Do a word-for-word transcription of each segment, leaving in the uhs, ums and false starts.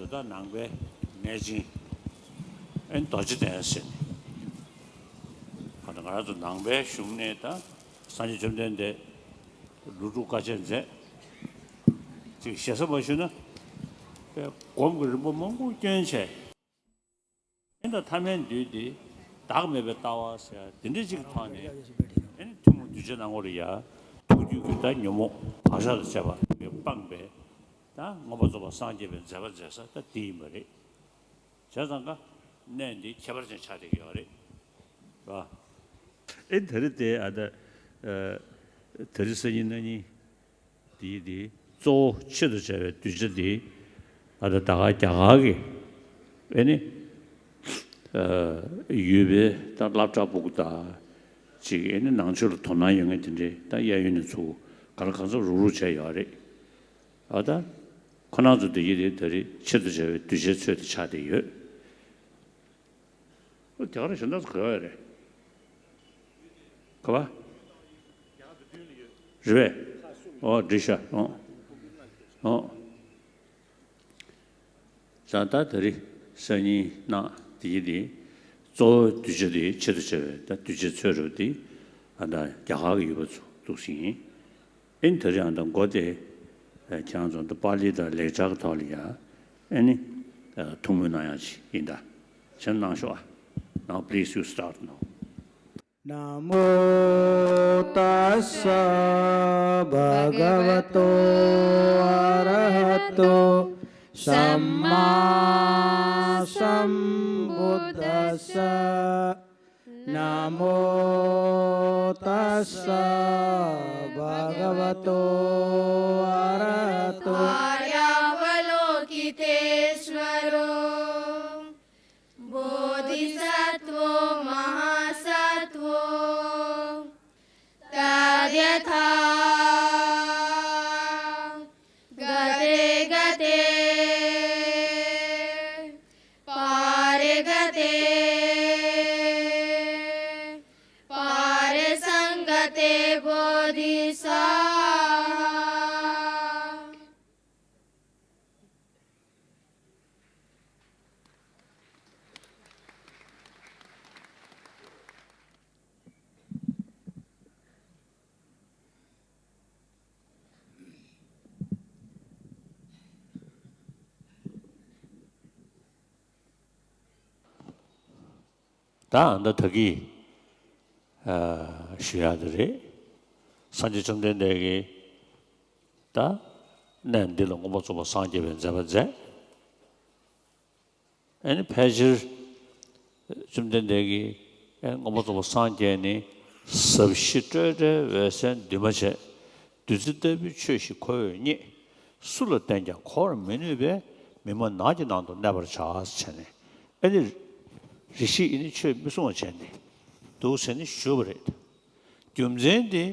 ད་ནང་པའི་གནས་ཆེན་ཨེ་རྡོ་རྗེ་གདན་ཟེར་ནས། གང་ལྟར་ང་རང་ཚོ་ནང་པའི་གཞུང་ནས་ད་སངས་རྒྱས་བཅོམ་ལྡན་འདས་ལོ་དྲུག་དཀའ་སྤྱད་མཛད། ཅིག་ཞེ་ས་མ་ཞུས་ན་དཔེ་སྒོམ་གྱི་རིམ་པ་མང་པོ་བསྐྱོན་བྱས། ཨེ་ད་ཐ་མལ་འདུས་ཏེ་བདག་མེད་པའི་ལྟ་བ་ཟེར་ཡ་དེ་འདྲ་ཅིག་གི་ཐོག་ནས་ཨེ་ཐུན་མོང་གདུལ་བྱའི་སྣང་ངོ་རུ་ཡ་ཐུགས་རྒྱུད་ཀྱི་ད་ཉོན་མོངས་བག་ཆགས་དང་བཅས་པ་སྤངས་པའི་ད་མངོན་པར་རྫོགས་པར་སངས་རྒྱས་པའི་མཛད་པ་མཛད་ས་ད་དེ་ཡིན་པ་རེད། བྱས་ཙང་ཀ་གནས་འདི་ཁྱད་པར་ཅན་ཆགས་བསྡད་ཀྱི་ཡོད་རེད། ཨེ་ད་རེས་དེ་ཨ་ད་ཨ་ད་རེས་སང་ཉིན་གནངས་ཉིན་དེའི་དེ་གཙོ་བོ་ཆེད་དུ་བྱ་བའི་གདུལ་བྱ་དེ་ཨ་ད་ད་ག་རྒྱ་གར་གྱི་ཨེ་ནི་ཨ་ཡུལ་པའི་ད་སློབ་གྲྭ་ཕྲུ་གུ་དང་ཅིག་ཨེ་ནི་ནང་ཆོས་ལ་དོ་སྣང་ཡོད་མཁན་དེ་འདྲའི་ད་གཡས་གཡོན་ནས་ཚུར་ག་ལ་གང་འཚམ་རུག་རུག་བྱས་ཡོད་རེད། ཨ་ད། ཁོ་རང་ཚོ་འདི་ཡིན་རེད། ད་རེས་ཆེད་དུ་བྱ་བའི་གདུལ་བྱའི་ཚོད་དུ་ཆགས་བསྡད་ཡོད། ཨོ་རྒྱ་གར་གཞན་དག་ཚོ་ག་བ་རེད། ག་བ། རེད་པས། ཨོ་འགྲིག་ཤག་ཨོ། ཨོ། ད་ད་ད་རེས་སང་ཉིན་གནངས་འདི་ཡིན་རེད། གཙོ་བོའི་གདུལ་བྱ་དེ་ཆེད་དུ་བྱ་བའི་ད་གདུལ་བྱའི་ཚོད་རེད་དེ། ཨ་ད་རྒྱ་གར་གྱི་ཡུལ་པ་ཚོ་འདུག་སེ་ཡིན། ཨེ་ནི་ད་རེས་ཨ་ད་མགོ་དེ་ཨེ་ཁྱེད་རང་ཚོ་ད་པཱ་ལི་དང་ལེགས་སྦྱར་གྱི་ཐོག་ལ་ཡ་ཨེ་ནི་ཨ་ཐུགས་སྨོན་གནང་ཡག་ཅིག་ཡིན་ད། བྱས་ན་གནང་ཤོག་ཨ། Now please you start now. Namo tassa bhagavato arahato sammāsambuddhassa. Namo tassa bhagavato arahato आर्यावलोकितेश्वरो बोधिसत्त्वो महासत्त्वो तद्यथा गते गते पारे गते पारे सङ्गते बोधिसा। ད་ཨ་ད་ད་གིས་ཨ་ཞུ་ཡག་དེ་རེད། སངས་རྒྱས་བཅོམ་ལྡན་འདས་ཀྱིས་ད་གནས་འདི་ལ་མངོན་པར་རྫོགས་པར་སངས་རྒྱས་པའི་མཛད་པ་མཛད། ཨེ་ནི་ཕལ་ཆེར་བཅོམ་ལྡན་འདས་ཀྱིས་ཨེ་མངོན་པར་རྫོགས་པར་སངས་རྒྱས་ནས་ཟབ་ཞི་སྤྲོས་བྲལ་འོད་གསལ་འདུས་མ་བྱས། བདུད་རྩི་ལྟ་བུའི་ཆོས་ཤིག་ཁོ་བོས་རྙེད། སུ་ལ་བསྟན་ཀྱང་གོ་བར་མི་ནུས་པས། མི་སྨྲ་ནགས་ཀྱི་ནང་དུ་གནས་པར་བྱ་ཟེར་བྱས་ནས། ཨེ་ནི་རེ་ཞིག་ཨེ་ནི་ཆོས་མི་གསུང་བ་བྱས་ནས་འདུག་ཟེར་ནས་ཞུས་པ་རེད། རྒྱུ་མཚན་དེ་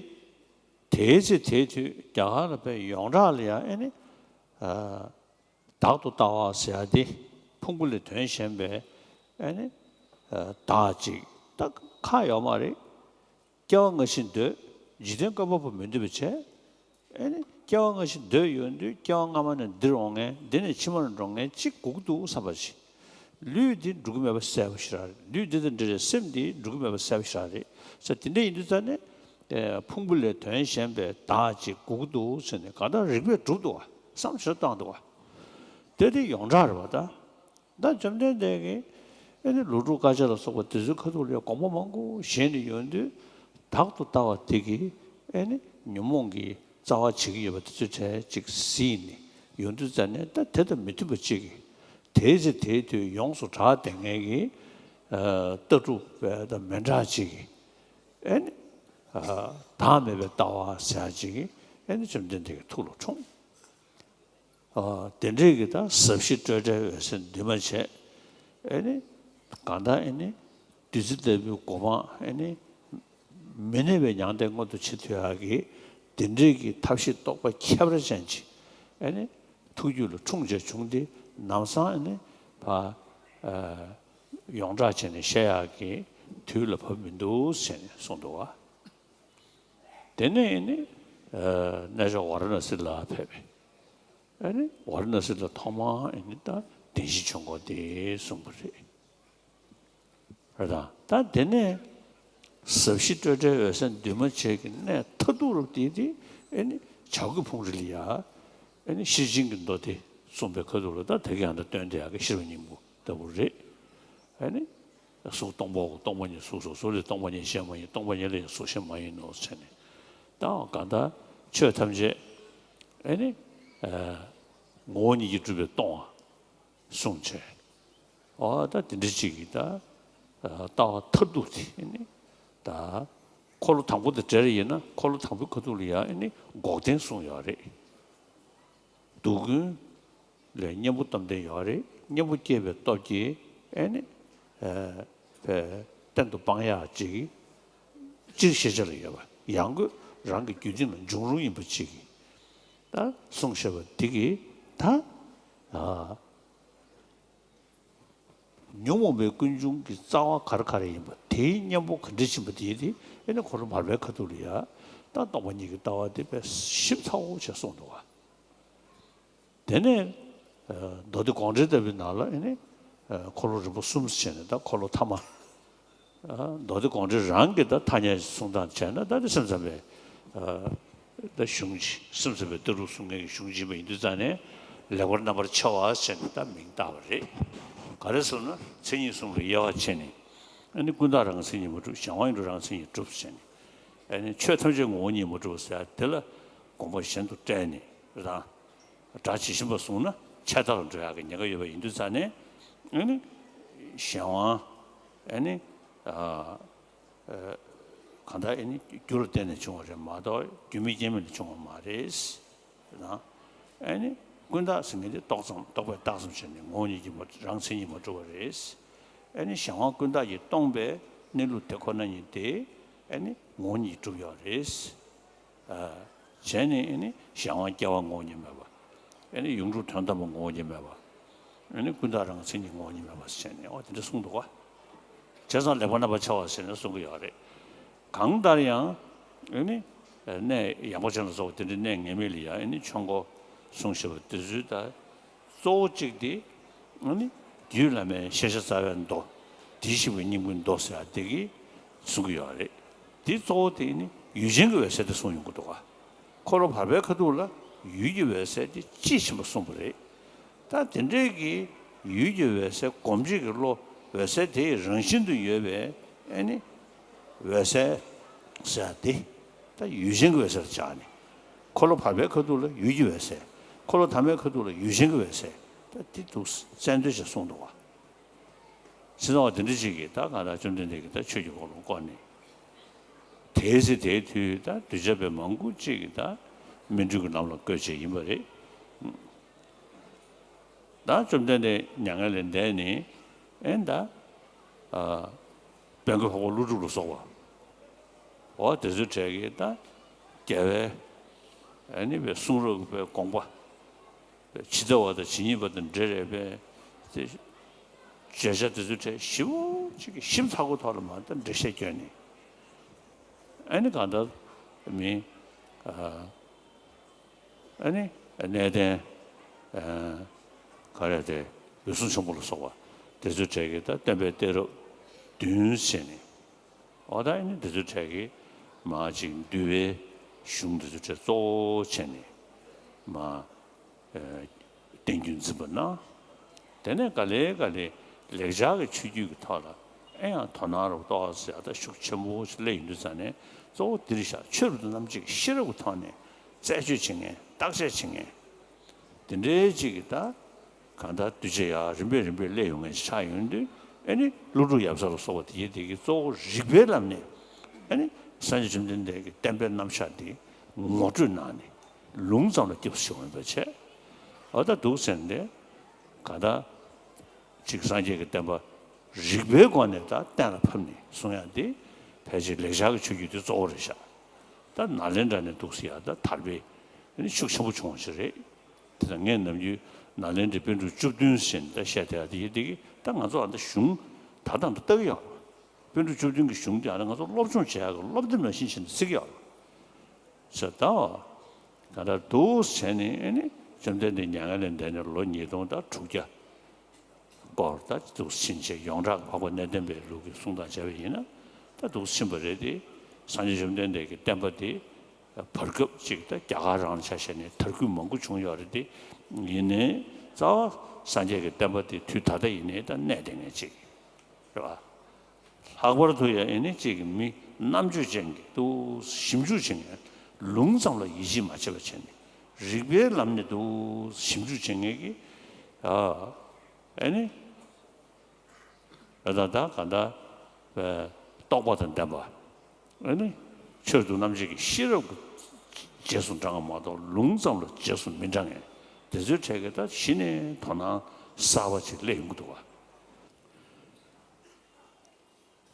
དེའི་ཚེ་དེའི་དུས་རྒྱ་གར་ལ་དཔེ་ཡོངས་གྲགས་ལ་ཡང་ཨེ་ནི་ཨ། བདག་ཏུ་ལྟ་བ་ཟེར་ཡ་དེ་ཕུང་པོ་ལས་དོན་གཞན་པའི་ཨེ་ནི་བདག་ཅིག་ད་ཁག་ཡོད་མ་རེད། སྐྱེ་བ་སྔ་ཕྱི་འདོད། འཇིག་རྟེན་བཀོད་པ་པོ་མི་འདོད་པ་བྱས། ཨེ་ནི་སྐྱེ་བ་སྔ་ཕྱི་འདོད་ཡོང་དུས་སྐྱེ་བ་སྔ་མ་ནས་འདིར་འོང་མཁན་འདི་ནས་ཕྱི་མར་འགྲོ་མཁན་གཅིག་དགོས་ཀྱི་འདུག་བསམ་པ་ཅིག་ལུས་འདི་འགྲོ་གི་མེད་པ་གསལ་པོ་ཞེ་དྲག་རེད། ལུས་འདི་དང་འབྲེལ་བའི་སེམས་འདི་འགྲོ་གི་མེད་པ་གསལ་པོ་ཞེ་དྲག་རེད་ཟེར། དེ་འདྲ་ཡིན་དུས་ཙང་ནས་ཕུང་པོ་ལས་དོན་གཞན་པའི་བདག་ཅིག་དགོས་ཀྱི་འདུག་ཟེར་ནས་གང་ལྟར་རིགས་པས་གྲུབ་འདུག་བ། བསམ་བློ་བཏང་འདུག་བ། དེ་དེ་ཡོངས་གྲགས་རེད་བ་ད། ད་བཅོམ་ལྡན་འདས་ཀྱིས་ཨེ་ནི་ལོ་དྲུག་དཀའ་སྤྱད་ལ་སོགས་པ་དེ་ཚོའི་ཁ་ཐུག་ལ་དགོངས་པ་མང་པོ་བཞེས་ནས་ཡོང་དུས་བདག་ཏུ་ལྟ་བ་དེ་གིས་ཨེ་ནི་ཉོན་མོངས་ཀྱི་རྩ་བ་བྱེད་ཀྱི་ཡོད་པ་དེ་ཚོའི་གྲས་ཅིག་ཟིན་ནས་ཡོང་དུས་ཙང་ནས་ད་དེ་དང་མི་མཐུན་པ་ཅིག་གིས་དེའི་ཚེ་དེའི་དུས་ཡོངས་སུ་གྲགས་བསྡད་མཁན་གྱི་ལྟ་གྲུབ་པའི་ད་མི་འདྲ་ཅིག་གིས་ཨེ་ནི་བདག་མེད་པའི་ལྟ་བ་ཟེར་ཡ་ཅིག་གིས་ཨེ་ནི་བཅོམ་ལྡན་འདས་ཀྱི་ཐུགས་ལ་འཁྲུངས། དེ་འདྲའི་གི་ད་ཟབ་ཞི་སྤྲོས་བྲལ་འོད་གསལ་འདུས་མ་བྱས། ཨེ་ནི་གང་ལྟར་ཨེ་ནི་བདུད་རྩི་ལྟ་བུའི་སྒོ་མང་ཨེ་ནི་མི་གནས་པའི་མྱང་འདས་མངོན་དུ་བྱེད་ཐུབ་ཡག་གི་དེ་འདྲའི་གི་ཐབས་ཤེས་རྟོགས་པ་ཁྱད་པར་ཅན་གྱི་ཨེ་ནི་ཐུགས་རྒྱུད་ལ་འཁྲུངས་བྱས་བྱུང་སྟེ་ལམ་སང་ཨེ་ནི་ཕ་ཡོངས་གྲགས་བྱས་ནས་བཤད་ཡག་གི་དུས་ལ་བབ་མི་འདུག་ཟེར་ནས་གསུངས་འདུག་བ། དེ་ནས་ཨེ་ནི་གནས་མཆོག་ཝཱ་ར་ཎ་སི་ལ་ཕེབས་པས། ཨེ་ནི་ཝཱ་ར་ཎ་སི་ལ་ཐོག་མར་ཨེ་ནི་ད་ བདེན་བཞི་ཆོས་འཁོར་དེ་གསུངས་པ་རེད། རེད་དང་། ད་དེ་ནས་ཟབ་ཞི་སྤྲོས་བྲལ་འོད་གསལ་འདུས་མ་བྱས་ཀྱི་གནད་མཐར་ཐུག་རུ་དེ་དེ་ཨེ་ནི་བྱ་རྒོད་ཕུང་རི་ལ་ཡ་ཨེ་ནི་ཤེར་ཕྱིན་གྱི་མདོ་སྡེ་གསུངས་པའི་ཁ་ཐུག་ལ། ད་དེ་ག་ཡང་ད་སྟོན་དེ་ཡག་གི་ཤེར་བ་སྙིང་པོ་ལྟ་བུ་རེད། ཨེ་ནི་གཟུགས་སྟོང་པའོ། སྟོང་པ་ཉིད་གཟུགས་སོ། གཟུགས་ལས་སྟོང་པ་ཉིད་གཞན་མ་ཡིན། སྟོང་པ་ཉིད་ལས་ཡང་གཟུགས་གཞན་མ་ཡིན་ནོ་ཟེར་ནས། ད་གང་ལྟར་ཆོས་ཐམས་ཅད་ཨེ་ནི་ངོ་བོ་ཉིད་ཀྱིས་གྲུབ་པས་སྟོང་བ་གསུངས་བྱས། ཨོ་ད་དེ་འདྲ་ཅིག་གིས་ད་ལྟ་བ་མཐར་ཐུག་དེ་ཨེ་ནི་ད་འཁོར་ལོ་དང་པོ་དེ་འདྲ་ཡིན་ན། འཁོར་ལོ་དང་པོའི་ཁ་ཐུག་ལ་ཡང་ཨེ་ནི་འགོག་བདེན་གསུངས་ཡོད་རེད། སྡུག་ཀུན་ལས་གཉེན་པོ་སྟོབས་ལྡན་ཡོད་རེད། གཉེན་པོ་སྐྱེས་པའི་སྟོབས་ཀྱིས་ཨེ་ནི་ཨ་བས་གཏན་དུ་སྤང་ཡག་ཅིག་སྤྱིར་ཤེས་བྱ་ལ་ཡོད་པ། ཡང་སྒོས་རང་གི་རྒྱུད་འཛིན་ལ་འབྱུང་རུང་ཡིན་པ་ཅིག་གིས་ད་གསུངས་བཞག་པ་འདི་གིས་ད་ཨ་ཉོན་མོངས་པའི་ཀུན་འབྱུང་གི་རྩ་བ་ག་རེ་ག་རེ་ཡིན་པ། དེའི་གཉེན་པོ་ག་འདྲ་ཕྱིན་པ་དེ་དེ་ཨེ་ནི་འཁོར་ལོ་བར་པའི་ཁ་ཐུག་ལ་ཡ་ད་སྟོང་པ་ཉིད་ཀྱི་ལྟ་བ་དེ་དཔེ་ཞིབ་ཚགས་པོ་བྱས་གསུངས་འདུག་བ། དེ་ནས་ཨ་མདོ་སྡེ་དགོངས་འགྲེལ་ལྟ་བུའི་ནང་ལ་ཨེ་ནི་ཨ་འཁོར་ལོ་རིམ་པ་གསུམ་ཟེར་ནས། ད་འཁོར་ལོ་ཐ་མ། ཨ་མདོ་སྡེ་དགོངས་འགྲེལ་རང་གི་ད་ཐ་སྙད་གསུང་སྟངས་བྱས་ན། ད་དེ་སེམས་ཙམ་པའི་ཨ་ད་གཞུང་ཅིག་སེམས་ཙམ་པའི་ལྟ་གྲུབ་གསུང་མཁན་གྱི་གཞུང་ཅིག་ཡིན་པ་ཡིན་དུས་ཙང་ནས། ལེགས་པར་རྣམ་པར་ཕྱེ་བ་ཟེར་ནས་ད་མིང་བཏགས་པ་རེད། ག་རེ་ཟེར་ན། མཚན་ཉིད་གསུམ་ལ་དབྱེ་བ་ཕྱེ་ནས། ཨ་ནི་ཀུན་བརྟགས་རང་མཚན་ཉིད་མ་གྲུབ། གཞན་དབང་ཡིན་གྲུབ་རང་མཚན་ཉིད་གྲུབ་ཟེར་ནས། ཨ་ནི་ཆོས་ཐམས་ཅད་ངོ་བོ་ཉིད་མ་གྲུབ་ཟེར་དེ་ལ་དགོངས་པ་གཞན་དུ་བཀྲལ་ནས་རང་སྒྲ་ཇི་བཞིན་པ་གསུངས་ན་ཆད་ལྟ་ལ་འགྲོ་ཡག་གི་ཉེན་ཁ་ཡོད་པ་ཡིན་དུས་ཙང་ནས། ཨ་ནི་གཞན་དབང་ཨ་ནི་ཨ་གང་ལྟར་ཨ་ནི་རྒྱུ་ལ་བརྟེན་ནས་བྱུང་བ་རེད་མ་གཏོགས་རྒྱུ་མེད་རྐྱེན་མེད་ལས་བྱུང་བ་མ་རེད། ན། ཨ་ནི་ཀུན་བརྟགས་ཟེར་མཁན་དེ་རྟོགས་ཙམ། རྟོག་པས་བརྟགས་ཙམ་བྱས་ནས་ངོ་བོ་ཉིད་ཀྱིས་མ་རང་མཚན་ཉིད་མ་གྲུབ་པ་རེད། ཨ་ནི་གཞན་དབང་ཀུན་བརྟགས་ཀྱིས་སྟོང་པའི་གནས་ལུགས་དེ་ཁོ་ན་ཉིད་དེ་ཨ་ནི་ངོ་བོ་ཉིད་གྲུབ་ཡོད་རེད། ཨ་བྱས་ནས་ཨ་ནི་གཞན་དབང་སྐྱེ་བ་ངོ་བོ་ཉིད་མེད་པ། ཨ་ནི་ཡོངས་གྲུབ་དོན་དམ་པ་ངོ་བོ་ཉིད་མེད་པ། ཨ་ནི་ཀུན་བརྟགས་རང་མཚན་ཉིད་ངོ་བོ་ཉིད་མེད་པ་ཟེར་ནས་འོ་དེ་འདྲ་གསུངས་འདུག་ག་བྱས་ཙང་ལེགས་པར་རྣམ་པར་ཕྱེ་བ་ཟེར་ནས་གསུང་གི་ཡོད་རེད། གང་ལྟར་ཡང་ཨ་ནི་གནས་ཡངས་པ་ཅན་ལ་སོགས་པ་དེ་འདྲའི་གནས་ངེས་མེད་ལ་ཡང་ཨ་ནི་ཆོས་འཁོར་གསུངས་བཞག་པ་དེ་ཚོའི་ད་གཙོ་བོ་གཅིག་དེ་ཨ་ནི་རྒྱུད་བླ་མའི་ཤེས་བྱ་རྩ་བའི་མདོ། དེའི་ཞིག་པའི་སྙིང་པོའི་མདོ་ཟེར་ཡ་དེ་གིས་གསུང་གི་ཡོད་རེད། དེ་གཙོ་བོ་དེ་ནི་ཡུལ་ཅན་གྱི་འོད་གསལ་དེ་གསུངས་ཡོང་གི་འདུག་ག་འཁོར་ལོ་བར་པའི་ཁ་ཐུག་ལ་ཡུལ་གྱི་འོད་གསལ་དེ་དཔྱིས་ཕྱིན་པ་གསུངས་པ་རེད། ད་དེ་འདྲའི་གི་ཡུལ་གྱི་འོད་གསལ་སྒོམ་བྱེད་ཀྱི་བློ། འོད་གསལ་དེ་ཡི་རང་བཞིན་དུ་ཡོད་པའི་ཨ་ནི་འོད་གསལ་ཟེར་ཡ་དེ་ད་ཡུལ་ཅན་གྱི་འོད་གསལ་ལ་བྱ་ནས། འཁོར་ལོ་བར་པའི་ཁ་ཐུག་ལ་ཡུལ་གྱི་འོད་གསལ། འཁོར་ལོ་ཐ་མའི་ཁ་ཐུག་ལ་ཡུལ་ཅན་གྱི་འོད་གསལ། ད་དེ་འདུག་སེ་མཚན་བསྟོད་ཅིག་གསུངས་འདུག་བ། ཕྱི་ནང་བ་དེ་འདྲ་ཅིག་གིས་ད་གང་ལྟར་བཅོམ་ལྡན་འདས་ཀྱིས་ད་ཆོས་ཀྱི་འཁོར་ལོ་བསྐོར་ནས། དེའི་ཚེ་དེའི་དུས་ད་གདུལ་བྱ་དཔེ་མང་པོ་ཅིག་གིས་ད་སྨིན་གྲོལ་གྱི་ལམ་ལ་བཀོད་བྱས་ཡིན་པ་རེད། ད་བཅོམ་ལྡན་འདས་མྱ་ངན་ལས་འདས་ནས་ཨེ་ད་ཨ་དཔལ་མགོན་འཕགས་པ་ཀླུ་སྒྲུབ་ལ་སོགས་པ་འོ་དེ་ཚོའི་གྲས་ཀྱིས་ད་རྒྱལ་བའི་ཨ་ནི་པའི་གསུང་རབ་ཀྱི་པའི་དགོངས་པ། ཇི་ལྟ་བ་དང་ཇི་སྙེད་པ་དང་འབྲེལ་རེད་པས། དེ་བརྗོད་བྱ་དེ་ཚོའི་གྲས་ཞིབ་པོ་ཅིག་གིས་ཞིབ་ཚགས་པོ་ཐོག་ལ་མར་ད་འགྲེལ་བཤད་བསྐྱོན་ནས། ཨ་ནི་གང་ལྟར་མི་ཨ་ཨ་ནི་གནས་བརྟན་ཨ་ག་རེ་དེ་འོད་སྲུང་ཆེན་པོ་ལ་སོགས་པ་དེ་ཚོའི་གྲས་ཀྱིས་ད་བསྟན་པའི་གཏད་རབས་བདུན་བྱས་ནས། འོ་ད་ཨ་ནི་འདི་ཚོའི་གྲས་ཀྱིས་མ་ཅིག་འདུལ་བའི་གཞུང་འདི་ཚོའི་གྲས་གཙོ་བོ་བྱས་ནས་མ་ཨ་བསྟན་རྒྱུན་འཛིན་པ་གནང་། དེ་ནས་ག་ལེ་ག་ལེ་ལེགས་སྦྱར་གྱི་ཆོས་བརྒྱུད་ཀྱི་ཐོག་ལ་ཨེ་ཡང་དོ་སྣང་རབ་ཏོག་ཙམ་ཡག་ད་ཤུགས་ཆེན་པོ་ཞིག་སླེབས་ཡོང་དུས་ཙང་ནས། གཙོ་བོ་འདིར་བཞག་ཆོས་རབ་ཏུ་རྣམ་འབྱེད་ཀྱི་ཤེས་རབ་ཀྱི་ཐོག་ནས་རྩད་གཅོད་བྱེད་མཁན། བརྟག་དཔྱད་བྱེད་མཁན། དེ་འདྲའི་ཅིག་གིས་ད་གང་ལྟར་གདུལ་བྱ་ཡར་རིམ་པས་རིམ་པས་སླེབས་ཡོང་མཁན་ཞིག་ཆགས་ཡོང་དུས། ཨེ་ནི་ཀླུ་སྒྲུབ་ཡབ་སྲས་ལ་སོགས་པ་དེ་གྱད་དེ་གིས་གཙོ་བོ་རིགས་པའི་ལམ་ནས་ཨེ་ནི་སངས་རྒྱས་བཅོམ་ལྡན་འདས་ཀྱི་བསྟན་པའི་རྣམ་གཞག་འདི་ངོ་སྤྲོད་གནང་ནས་ལུང་ཙམ་ལ་སྐྱབས་སུ་མཆིའོ་ཡིན་པ་བྱས། འོ་ད་འདུག་ཟེར་ནས་གང་ལྟར་ཅིག་སངས་རྒྱས་ཀྱི་བསྟན་པ་རིགས་པའི་སྒོ་ནས་ད་གཏན་ལ་ཕབ་ནས་གསུང་ཡག་འདི་ཕལ་ཆེར་ལེགས་སྦྱར་གྱི་ཆོས་བརྒྱུད་འདི་གཙོ་བོ་རེད་ཤག་ད་ནཱ་ལེནྡྲ་ནས་འདུག་སེ་ཡར་ད་དར་སྤེལ་ཤུགས་ཆེན་པོ་བྱུང་བ་ཞིག་རེད། དེ་ད་ངས་ནམ་རྒྱུན་ནཱ་ལེནྡྲའི་པཎ་གྲུབ་བཅུ་བདུན་ཟེར་ནས་ད་བཤད་བསྡད་ཡག་དེ་ཡིན། དེ་གིས་ད་ང་ཚོ་ཨ་ད་གཞུང་ད་ལྟ་འདི་ལྟ་གི་ཡོད་རེད། པཎ་གྲུབ་བཅུ་བདུན་གྱི་གཞུང་དེ་ཨ་ད་ང་ཚོ་སློབ་སྦྱོང་བྱེད་ཡག་གི་སློབ་དེབ་ནང་བཞིན་བྱས་ནས་བརྩི་གི་ཡོད་རེད། ཟེར་ད་ག་འདྲ་འདུག་བྱས་ནས་ཨེ་ནི་བཅོམ་ལྡན་འདས་མྱ་ངན་ལས་འདས་ནས་ལོ་ཉིས་སྟོང་དང་དྲུག་བརྒྱ། སྐོར་ད་འདུག་ཕྱིན་ཆད་ཡོངས་གྲགས་འཕགས་པ་གནས་བརྟན་པའི་ལུགས་ཀྱི་གསུང་དང་བཅས་པ་ཡིན་ན་ད་འདུག་ཕྱིན་པ་རེད་དེ། སངས་རྒྱས་བཅོམ་ལྡན་འདས་ཀྱི་བསྟན་པ་དེ་བར་སྐབས་ཅིག་ད་རྒྱ་གར་རང་ལ་ཆ་བཞག་ནས་དར་རྒུད་མང་པོ་བྱུང་ཡོད་རེད་དེ། ཡིན་ནའི་རྩ་བ་སངས་རྒྱས་ཀྱི་བསྟན་པ་དེ་དུས་ད་ལྟ་ཡིན་ནའི་ད་གནས་བསྡད་མཁན་ཅིག་རེད་བ། ལྷག་པར་དུ་ཡང་ཨེ་ནི་གཅིག་གི་མི་རྣམ་དཔྱོད་ཅན་གྱི་འདུག་ཞིབ་འཇུག་བྱེད་མཁན། ལུང་ཙམ་ལ་ཡིད་ཆེས་མ་བྱེད་པ་བྱས་ནས་རིགས་པའི་ལམ་ནས་འདུག་ཞིབ་འཇུག་བྱེད་མཁན་གྱི་ཨ་ཨེ་ནི་ཨ་ད་ད་ག་ད་རྟོགས་པ་དང་ལྡན་པ། ཨེ་ནི་ཆོས་སྡུག་རྣམ་འབྱེད་ཀྱི་ཤེས་རབ་ཀྱི་རྗེས་སུ་འབྲང་བ་མ་གཏོགས་ལུང་ཙམ་ལ་རྗེས་སུ་མི་འབྲང་མཁན་དེ་ཚོའི་གྲས་ཀྱི་ད་གཞི་ནས་དོ་སྣང་གསར་པ་ཅིག་སླེབས་ཡོང་གི་འདུག་བ།